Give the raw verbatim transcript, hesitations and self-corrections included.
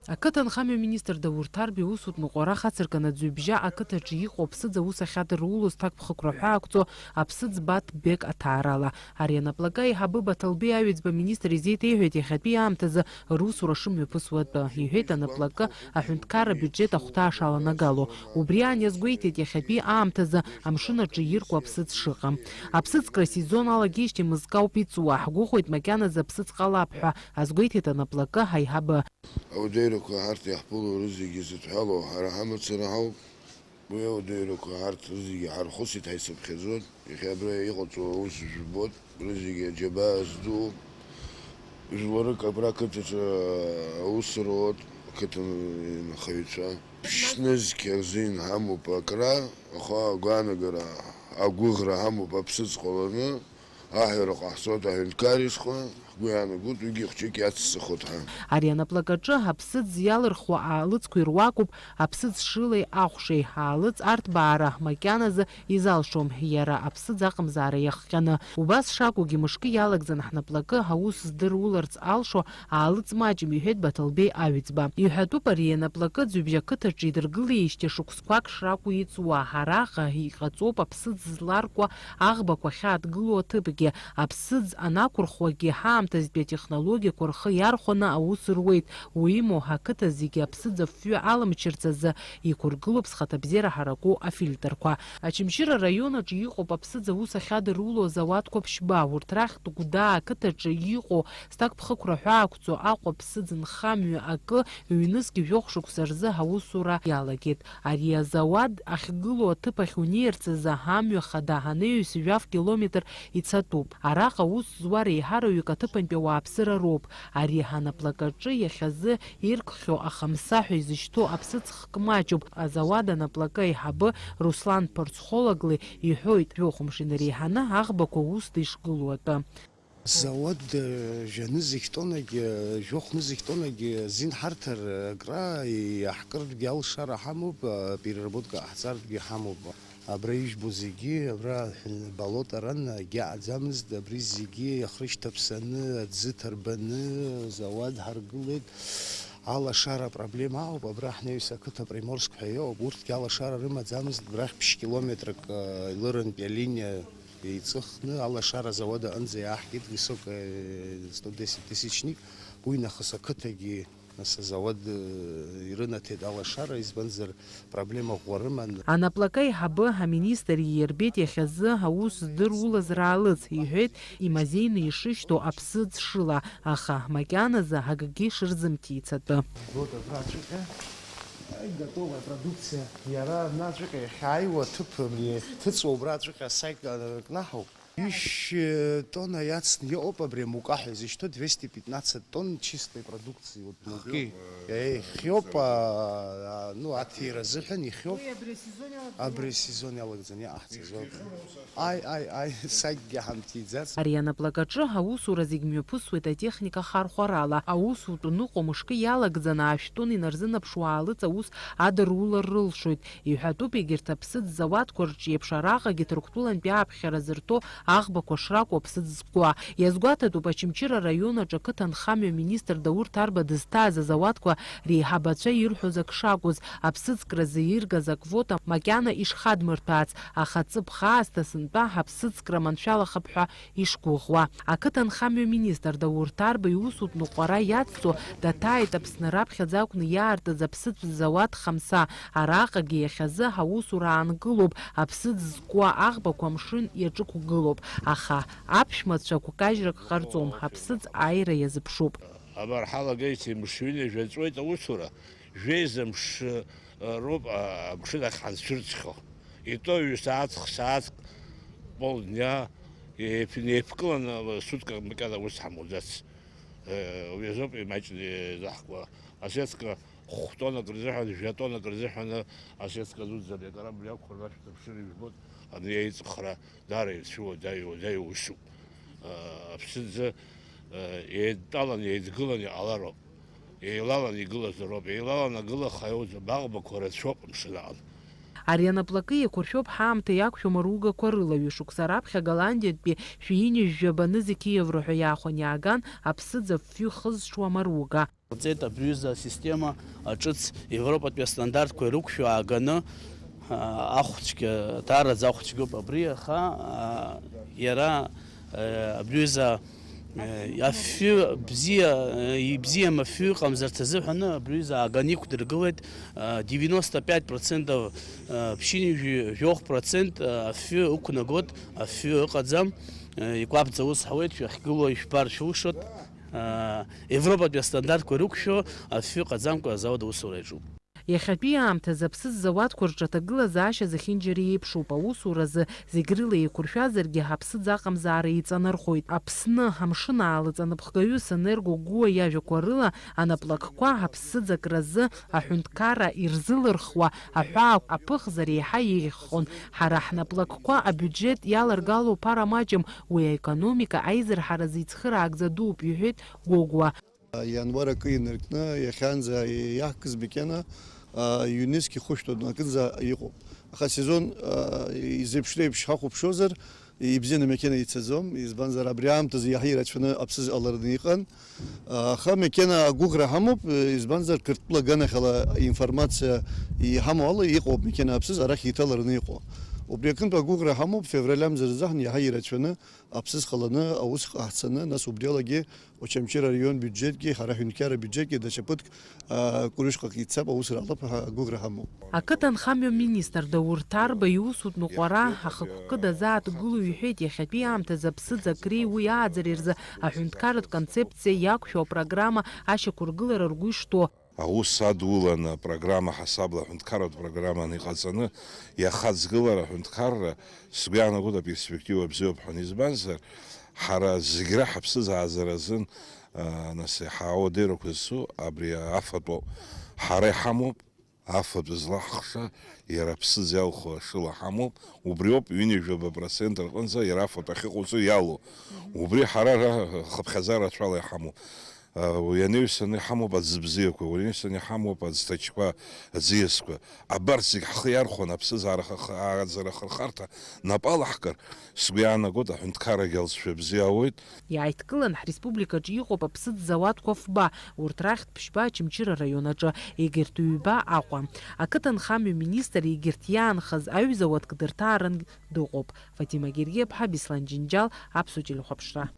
Ақыҭанхамҩа министр Даур Ҭарба иусутә ныҟәара хацыркын аӡҩыбжьа ақыҭаҿы иҟоу аԥсыӡ аус ахьадырулоз ҭакԥхықәра ҳәаақәҵо аԥсыӡ Баҭ Бег аҭаарала. Ари анаплакы аиҳабы Баҭалбеи Аҩӡба аминистр изеиҭеиҳәеит иахьатәи аамҭазы русура шымҩаԥысуа атәы, иҳәеит анаплакы аҳәынҭқарра абиуџьет ахәҭа шаланагало. Убри аан иазгәеиҭеит иахьатәи аамҭазы амшын аҿы иркуа аԥсыӡ шыҟам. Аԥсыӡкра асезон алагеижьҭеи мызкы ауп иҵуа, ҳгәыӷуеит макьаназы аԥсыӡ ҟалап ҳәа, азгәеиҭеит анаплакы аиҳабы. Ауадаҩрақәа ҳарҭ иаҳԥыло рызегьы зыдҳәалоу ҳара ҳамацара ҳауп. Уи ауадаҩрақәа ҳарҭ рызегьы ҳархәыцит, ҳаицыԥхьаӡоит. Иахьа абра иҟаҵоу аус жәбоит, рызегьы аџьабаа здууп. Жәларык абра ақыҭаҿы аус руеит, ақыҭанхаҩцәа. Ԥшь-нызқь азин ҳамоуп акра, аха агәаанагара, агәыӷра ҳамоуп аԥсыӡ ҟаланы. Аҳәара ҟаҳҵоит аҳәынҭқар ишҟа, ҳгәы иаанагоит, уигьы хәҷык иаццахоит ҳәа. Ари анаплакаҿы аԥсыӡ иалырхуа аалыҵқәа ируакуп аԥсыӡ шылеи ахәшеи. Аалыҵ арҭбаара макьаназы изалшом, иара аԥсыӡ аҟамзаара иахҟьаны. Убас шакәугьы, мышкы иалагӡаны ҳнаплакы аус здыруларц алшо аалыҵ маҷым, иҳәеит Баҭалбеи Аҩӡба. Иҳәатәуп ари анаплакы Ӡҩыбжь ақыҭаҿы идыргылеижьҭеи шықәсқәак шракәу иҵуа. Араҟа иҟаҵоуп аԥсыӡ зларкуа аӷбақәа ахьааҭгылоу аҭыԥгьы. Аԥсыӡ анақәырхуагьы ҳаамҭазтәи атехнологиақәа рхы иархәаны аус руеит. Уимоу, ҳақыҭа зегьы аԥсыӡ афҩы аламчырц азы иқәыргылоуп зхаҭабзиара ҳараку афильтрқәа. Очамчыра араион аҿы иҟоуп аԥсыӡ аус ахьадыруло азауадқәа ԥшьба. Урҭ рахьтә Гәдаа ақыҭаҿы иҟоу зҭакԥхықәра ҳәаақәҵо Аҟәа аԥсыӡ нхамҩа акы ҩнызқь жәохә шықәса рзы аусура иалагеит. Ари азауад ахьгылоу аҭыԥ ахь унеирц азы амҩа хада анаҩс жәаф километр ицатәуп. Араҟа аус зуа реиҳараҩык аҭыԥантәи ауааԥсыра роуп. Ари анаплакаҿы иахьазы иркхьоу ахамса ҳәа изышьҭоу аԥсыӡ хк маҷуп. Азауад анаплакы аиҳабы Руслан Порцхолаглы иҳәоит, жәохә мшын иреиҳаны аӷбақәа усда ишгылоу атәы. Зауад, э, жәа-нызқь тоннагьы, э, жәохә-нызқь тоннагьы, э, зин ҳарҭар, э, акра, э, иаҳкыртәгьы алшара ҳамоуп, э, переработка ҟаҳҵартәгьы ҳамоуп. Абра ижәбо зегьы, абра, э, болото ран, егьи аӡамызт, абри зегьы ахрышьҭаԥсаны, аӡы ҭарбаны, зауад ҳаргылеит. Алашара апроблема аҟоуп, абра ҳнаҩс ақыҭа Приморск ҳәа иҟоуп, урҭгьы алашара рымаӡамызт, абрахь ԥшь километрак, э, илырынтә алиниа еиҵыхны алашара азауад аҟынӡа иааҳгеит высокая, э, сто десять тысячник, уи нахыс ақыҭагьы, нас, азауад, э, ирынаҭеит алашара, избанзар, проблема ӷәӷәа рыман. Анаплакы аиҳабы аминистр иирбеит иахьазы аус здырулаз раалыҵ, иҳәеит, имазеины ишышьҭоу аԥсыӡ шыла, аха макьаназы акгьы шырзымҭицатәы. Вот абраҵәҟьа, ай, готовая продукция. Иара абнаҵәҟьа иахьааиуа аҭыԥ абри иахьҭыҵуа убраҵәҟьа асаик, э, кнаҳауп. Ишь, э, тонна иацны иҟоуп абри амука ҳәа изышьҭоу, двести пятнадцать тонн чистой продукции, вот, муки. Э, ихиоуп, а, а, ну, аҭира азыҳәан ихиоуп. Уи абри асезон иалагӡаны. Абри асезон иалагӡаны иҟаҳҵаз ауп. Ай, ай, ай, сакгьы ҳамҭиӡац. Ари анаплакаҿы аусура зегь мҩаԥысуеит атехника ахархәарала. Аусутә ныҟәа мышкы иалагӡаны ашә тонн инарзынаԥшуа аалыҵ аус адырулар рылшоит. Иҳәатәуп, егьырҭ аԥсыӡ зауадқәа рҿы еиԥш араҟагьы Ҭырқәтәылантәи ааԥхьара зырҭо аӷбақәа шракәу аԥсыӡ зкуа. Иазгәаҭатәуп, Очамчыра араион аҿы ақыҭанхамҩа министр Даур Ҭарба дызҭааз азауадқәа реиҳабацәа ирҳәоз ак шакәыз, аԥсыӡкразы иргаз аквота макьана ишхадмырҭәаац, аха ҵыԥх аасҭа сынтәа ҳаԥсыӡкра маншәалахап ҳәа ишгәыӷуа. Ақыҭанхамҩа министр Даур Ҭарба иусутә ныҟәара иацҵо даҭааит Аԥсны раԥхьаӡа акәны иаартыз аԥсыӡ зауад Хамса. Араҟагьы иахьазы ҳаусура аангылоуп, аԥсыӡ зкуа аӷбақәа амшын иаҿықәгылоуп, аха аԥшәмацәа гәкажьрак ҟарҵом, аԥсыӡ ааира иазыԥшуп. Амарҳала Геиҭи мышҩыни жәаҵәуеит аусура, жәеиза мшы, э, роуп, а, амшын ахь ҳанцәырҵхьоу. Итәоу ҩ-сааҭ, х-сааҭк, полдня, еип-, еиԥкыланы, э, суткак макьана аус ҳамуӡац. Э, уи азоуп имаҷны изаҳкуа. Асетка хә-тоннак рзыҳәан, жәа-тоннак рзыҳәаны асетка дуӡӡа абри акорабль иақәхар, ашәҭ амшын ижәбоит, ани еиҵыхра даара ирцәыуадаҩу, даҩу усуп. Аԥсынӡа, еидтәалан, еидгылан иҟалароуп. Еилалан игылазароуп. Еилалан агылаха иауӡом, аӷбақәа рацәоуп амшын аҟны. Ари анаплакы еиқәыршәоуп ҳаамҭа иақәшәо амаругақәа рыла. Ҩышықәса раԥхьа Голландиатәи шәи ҩынҩажәи жәаба нызқь иевро ҳәа иаахәаны иааган аԥсыӡ афҩы хызҽуа амаруга. Ҟаҵеит абри аҩыза асистема аҿыц Европатәи астандартқәа ирықәшәо ааганы, а, ахәцәгьа, даараӡа ахәцәгьоуп абри, аха, а, иара, а, абри аҩыза, а, афҩы бзиа, а, ибзиам афҩы ыҟамзарц азыҳәаны абри аҩыза ааганы иқәдыргылеит, а, девяносто пять процентов, а, ԥшьынҩажәи жәохә процент, а, афҩы ықәнагоит, афҩы ыҟаӡам, а, икәаԥӡа ус ҳауеит, шәахьгылоу ишәбар шәылшоит. Европатәи астандартқәа ирықәшәо афҩы ҟаӡамкәа азауад аусура иаҿуп. Иахьатәи аамҭазы аԥсыӡ зауадқәа рҿы аҭагылазаашьа зехьынџьара еиԥшуп. Аусуразы зегь рыла еиқәыршәазаргьы, аԥсыӡ аҟамзаара еиҵанархоит. Аԥсны амшын аалыҵ анапхгаҩы Сенерго Гәуа иажәақәа рыла, анаплакқәа аԥсыӡ акразы аҳәынҭқарра ирзылырхуа аҳәаақәа аԥыхзар еиҳа еиӷьхон. Ҳара ҳнаплакқәа абиуџьет иаларгало ԥара маҷым, уи аекономика аизырҳаразы ицхыраагӡа дууп, иҳәеит Гогәуа. Иануар акы инаркны, иахьанӡа иаҳкыз макьана, а, ҩнызқь ихәышәтәын акынӡа иҟоуп. Аха асезон, а, изеиԥшреиԥш ҳахәаԥшуазар, ибзианы амакьана ицаӡом, избанзар абри аамҭазы иаҳа ирацәаны аԥсыӡ ҟалараны иҟан. Аха макьана агәыӷра ҳамоуп, избанзар Қырҭтәыла аганахьала информациа иҳамоу ала иҟоуп макьана аԥсыӡ арахь иҭалараны иҟоу. Убри аҟынтә агәыӷра ҳамоуп, февраль амза рзаҳан иаҳа ирацәаны аԥсыӡ ҟаланы аус ҟаҳҵаны, нас убриалагьы Очамчыра араион биуџьетгьы, ҳара аҳәынҭқарра абиуџьетгьы даҽа ԥыҭк, аа, кәырышҟак ицап, аусура алаԥ ҳәа агәыӷра ҳамоуп. Ақыҭанхамҩа министр Даур Ҭарба иусутә ныҟәара ахықәкы дазааҭгыло иҳәеит, иахьатәи аамҭазы аԥсыӡ акреи уи ааӡареи рзы аҳәынҭқарратә концепциа иақәшәо апрограмма ашьақәыргылара ргәы ишҭоу. Аус адуланы апрограмма ҳасабла аҳәынҭқарратә программаны иҟаҵаны иахаҵгылар аҳәынҭқарра, сгәы иаанагоит, аперспектива бзиоуп ҳәа. Избанзар, ҳара зегь раҳа аԥсыӡ аазара азын, а, нас, иаҳа ауадаҩрақәа зцу абри афатә ауп. Ҳара иҳамоуп афатә злаҳхша, иара аԥсыӡ иалху ашыла ҳамоуп, убриоуп ҩынҩажәаба процент рҟынӡа иара афатә ахьыҟоу ус иалоу. Убри ҳара ара хыԥхьаӡа рацәала иҳамоуп. А, уи анаҩсаны иҳамоуп аӡы бзиақәа, уи анаҩсаны иҳамоуп аӡҭачқәа, аӡиасқәа. Абарҭ зегь ҳхы иархәаны аԥсыӡ аарахах-, ааӡара ахырхарҭа нап алаҳкыр, сгәы иаанагоит, аҳәынҭқаррагьы алҵшәа бзиа ауеит. Иааидкылан, ҳреспубликаҿы иҟоуп аԥсыӡ зауадқәа фба, урҭ рахьтә ԥшьба Очамчыра араион аҿы, егьырҭ ҩба Аҟәа. Ақыҭанхамҩа министр егьырҭ иаанхаз аҩзауадк дырҭааран дыҟоуп. Фатима Гергиаԥҳа, Беслан Џьынџьал, Аԥсуа телехәаԥшра.